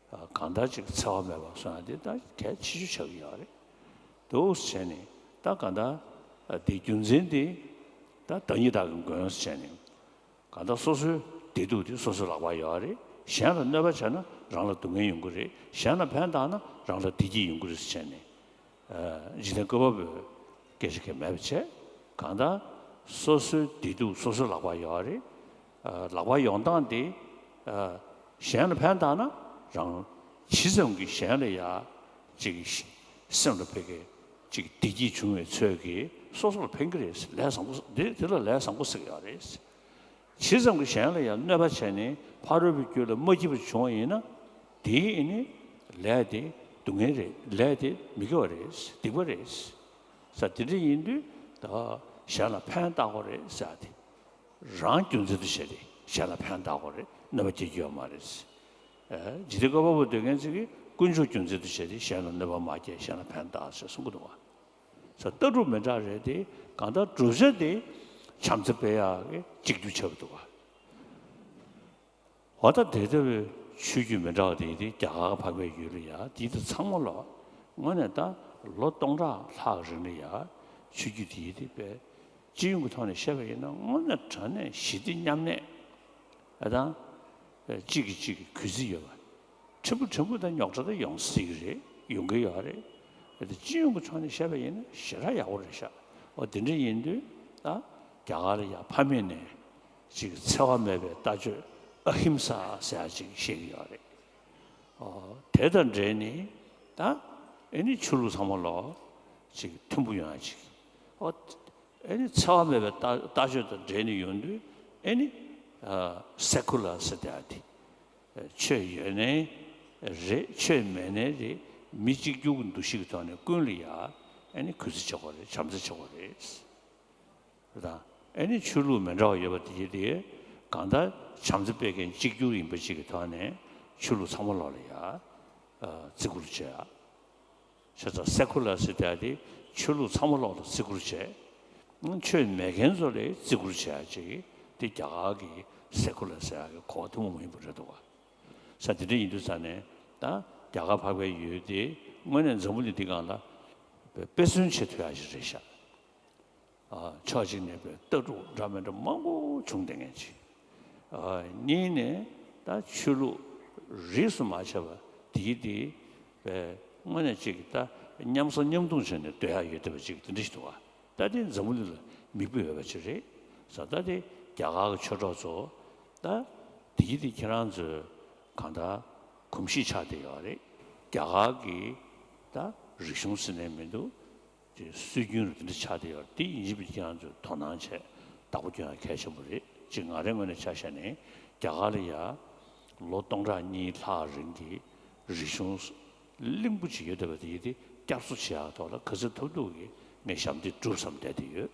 གང་ལྟར་ཅིག་འཚེ་བ་མེད་པ་སོང་ཡ་དེ་ད་གལ་ཆེ་ཤོས་ཆགས་ཀྱི་ཡོད་རེད། འདུག་བྱས་ནས་ད་གང་ལྟར་དེ་རྒྱུ་མཚན་དེ་ད་བདག་ཉིད་བདག་གི་མགོན་བྱས་ནས་གང་ལྟར་སོ་སོའི་བདེ་སྡུག་དེ་སོ་སོའི་ལག་པར་ཡོད་རེད། གཞན་ལ་གནོད་པ་བྱས་ན་རང་ལ་སྡུག་བསྔལ་ཡོང་གི་རེད། གཞན་ལ་ཕན་བཏགས་ན་རང་ལ་བདེ་སྐྱིད་ཡོང་གི་རེད་བྱས་ནས། འཇིག་རྟེན་བཀའ་བབས་པའི་སྐད་ཆ་གང་མེད་པ་བྱས། གང་ལྟར་སོ་སོའི་བདེ་སྡུག་སོ་སོའི་ལག་པར་ཡོད་རེད། ལག་པར་ཡོང་སྟངས་དེ་གཞན་ལ་ཕན་བཏགས་ན་རང་ཇི་ཙམ་གྱིས་གཞན་ལ་ཡ་ཅིག་སེམས་ལ་ཕ་གི་ཅིག་བདེ་སྐྱིད་བྱུང་བའི་ཚོད་ཀྱིས་སོ་སོ་ལ་ཕན་གྱི་རེད། ལས་བཟང་པོ་དེ་དེ་ལ་ལས་བཟང་པོ་ཟེར་གྱི་ཡོད་རེད། ཇི་ཙམ་གྱིས་གཞན་ལ་ཡང་གནོད་པ་བྱས་ནས་ཕ་རོལ་པོའི་རྒྱུ་ལ་མ་སྐྱིད་པ་བྱུང་བ་ཡིན་ན་དེའི་ཨེ་ནི་ལས་དེ་སྡུག་བསྔལ་རེད། ལས་དེ་མི་དགེ་བ་རེད། སྡིག་པ་རེད། ས་དེ་འདྲ་ཡིན་དུས་ད་གཞན་ལ་ཕན་བཏགས་དགོས་རེད་ཟེར་ཏེ་རང་རྒྱུ་མཚན་དུ་བྱས་ཏེ་གཞན་ལ་ཕན་བཏགས་དགོས་རེད། གནོད་པ་སྐྱེལ་རྒྱུ་ཡོད་མ་རེད། ཨེ་འཇིག་རྟེན་བཀའ་བབས་པ་འདོད་མཁན་ཚོ་གིས་དཀོན་མཆོག་རྒྱུ་མཚན་དུ་བྱས་ཏེ་གཞན་ལ་གནོད་པ་མ་སྐྱེལ། གཞན་ལ་ཕན་བཏགས་ཟེར་གསུང་གི་འདུག་བ། ས་ལྟ་གྲུབ་མི་འདྲ་རེད་དེ་གང་ལྟར་བསྒྲུབ་བྱ་དེ་བྱམས་བརྩེ་སྤེལ་ཡག་གི་གཅིག་གྱུར་ཆགས་ཀྱི་འདུག་བ། འོ་ད་དེ་ལྟ་བུའི་ཆོས་བརྒྱུད་མི་འདྲ་བ་དེ་དེ་རྒྱ་གར་འཕགས་པའི་ཡུལ་ལ་ཡ་དེ་དེ་ཚང་མ་ལོ་དངོས་གནས་ད་ལོ་སྟོང་ཕྲག་ལྷག་རིང་ལ་ཡ་ཆོས་བརྒྱུད་དེ་དེ་དཔེ་སྤྱི་ཡོངས་ཀྱི་ཐོག་ནས་བཤད་པ་ཡིན་ན་དངོས་གནས་དྲང་གནས་ཞི་བདེ་མཉམ་གནས་ཨ་དང་གཅིག་གིས་གཅིག་གི་གུས་བརྩི་ཡོད་པ། ཕྲན་བུ་ཕྲན་བུ་ད་རྙོག་དྲ་ད་ཡོང་སྲིད་ཀྱི་རེད། ཡོང་གི་ཡོད་རེད། དེ་སྤྱི་ཡོངས་ཀྱི་ཐོག་ནས་བཤད་པ་ཡིན་ན་ཞེ་དྲག་ཡག་པོ་རེད་ཤག་འོ་དེ་འདྲ་ཡིན་དུས་ད་རྒྱ་གར་ལ་ཡ་ཕ་མེས་ནས་ཅིག་འཚེ་བ་མེད་པའི་ལྟ་སྤྱོད་ཨ་ཧིམ་ས་ཟེར་ཡ་ཅིག་བཤད་ཀྱི་ཡོད་རེད། འོ་དེ་དང་འབྲེལ་ནས་ད་ཨེ་ནི་ཆོས་ལུགས་ཚང་མ་ལོ་ཅིག་མཐུན་པོ་ཡོང་ཡ་ཅིག་འོ་ཨེ་ནི་འཚེ་བ་མེད་པའི་ལྟ་ལྟ་སྤྱོད་དང་འབྲེལ་ནས་ཡོང་དུས་ཨེ་ནི་སེ་ཀུ་ལར་ཟེར་བསྡད་ཡ་དེ། ཆོས་ཡོད་ནའི་རེད། ཆོས་མེད་ནའི་རེད། མི་གཅིག་གྱུར་གྱི་འདུ་ཤེས་ཀྱི་ཐོག་ནས་ཀུན་ལ་ཡ་ཨེ་ནི་གུས་བརྩི་བྱེད་དགོས་རེད། བྱམས་བརྩེ་བྱེད་དགོས་རེད། རེད་དང་། ཨེ་ནི་ཆོས་ལུགས་མི་འདྲ་བ་ཡོད་པ་དེ་དེ་གང་ལྟར་བྱམས་བརྩེ་སྤེལ་མཁན་གཅིག་གྱུར་ཡིན་པ་ཅིག་གི་ཐོག་ནས་ཆོས་ལུགས་ཚང་མ་ལོག་ལ་ཡ་བརྩི་བཀུར་བྱེད་ཡ། བྱས་ཙང་སེ་ཀུ་ལར་ཟེར་དེ་དེ་ཆོས་ལུགས་ཚང་མ་ལོག་ལ་བརྩི་བཀུར་བྱས། ཆོས་མེད་མཁན་ཚོ་ལ་བརྩི་བཀུར་བྱེད་ཡ་ཅིག་དེ་རྒྱ་གར་གྱི་སེ་ཀུ་ལར་ཟེར་ཡ་གི་གོ་བ་ཐུན་མོང་མ་ཡིན་པ་རེད་འདུག་བ། ས་དེ་འདྲ་ཡིན་དུས་ས་ནས་ད་རྒྱ་གར་འཕགས་པའི་ཡུལ་དེ་དངོས་གནས་འཛམ་བུ་གླིང་འདི་སྒང་ལ་དཔེ་མཚོན་བྱེད་ཐུབ་ཡ་ཞིག་རེད་ཤག་ཕྱོགས་གཅིག་ནས་པའི་ལྟ་གྲུབ་འདྲ་མི་འདྲ་མང་པོ་བྱུང་བསྡད་མཁན་ཅིག་གཉིས་ནས་ད་ཆོས་ལུགས་རིས་སུ་མ་ཆད་པ་ དེ་དེ་དངོས་གནས་ཅིག་ད་མཉམ་ཟ་མཉམ་འཐུང་བྱས་ནས་སྡོད་ཡག་ཡོད་བསྡད་པ་ཅིག་དེ་འདྲ་ཞིག་འདུག་བ། ད་དེ་འཛམ་བུ་གླིང་ལ་མིག་དཔེ་ཡོད་པ་ཅིག་རེད་ཟེར། ད་དེ་རྒྱ་གར་གྱི་ཆོས་གྲོགས་ཚོ། ད་དེ་དེ་ཁྱེད་རང་ཚོས་གང་ལྟར་གོམས་གཤིས་ཆགས་བསྡད་ཡོད་རེད། རྒྱ་གར་གྱི་ད་རིག་གཞུང་ཟེར་ནས་མི་འདུག་ཅིག་སྲོལ་རྒྱུན་རུ་དེ་འདྲ་ཆགས་བསྡད་ཡོད་རེད། དེ་ཡིན་གཅིག་མིན་གཅིག་ཁྱེད་རང་ཚོས་དོ་སྣང་བྱས་བདག་པོ་སྐྱོན་ཡག་གལ་ཆེན་པོ་རེད། ཅིག་ང་རའི་ངོས་ནས་ཆ་བཞག་ནས་རྒྱ་གར་ལ་ཡ་ལོ་སྟོང་ཕྲག་གཉིས་ལྷག་རིང་གི་རིག་གཞུང་བརླིང་པོ་ཅིག་ཡོད་བསྡད་པ་དེ་ཡིན་དེ་བསྐྱར་གསོ་བྱེད་ཡག་ཐོག་ལ་ག་ཚོད་ཐུབ་ཐུབ་ཀྱིས་ངས་ཞབས་འདེགས་སྒྲུབ་བསམ་བསྡད་དེ་ཡོད།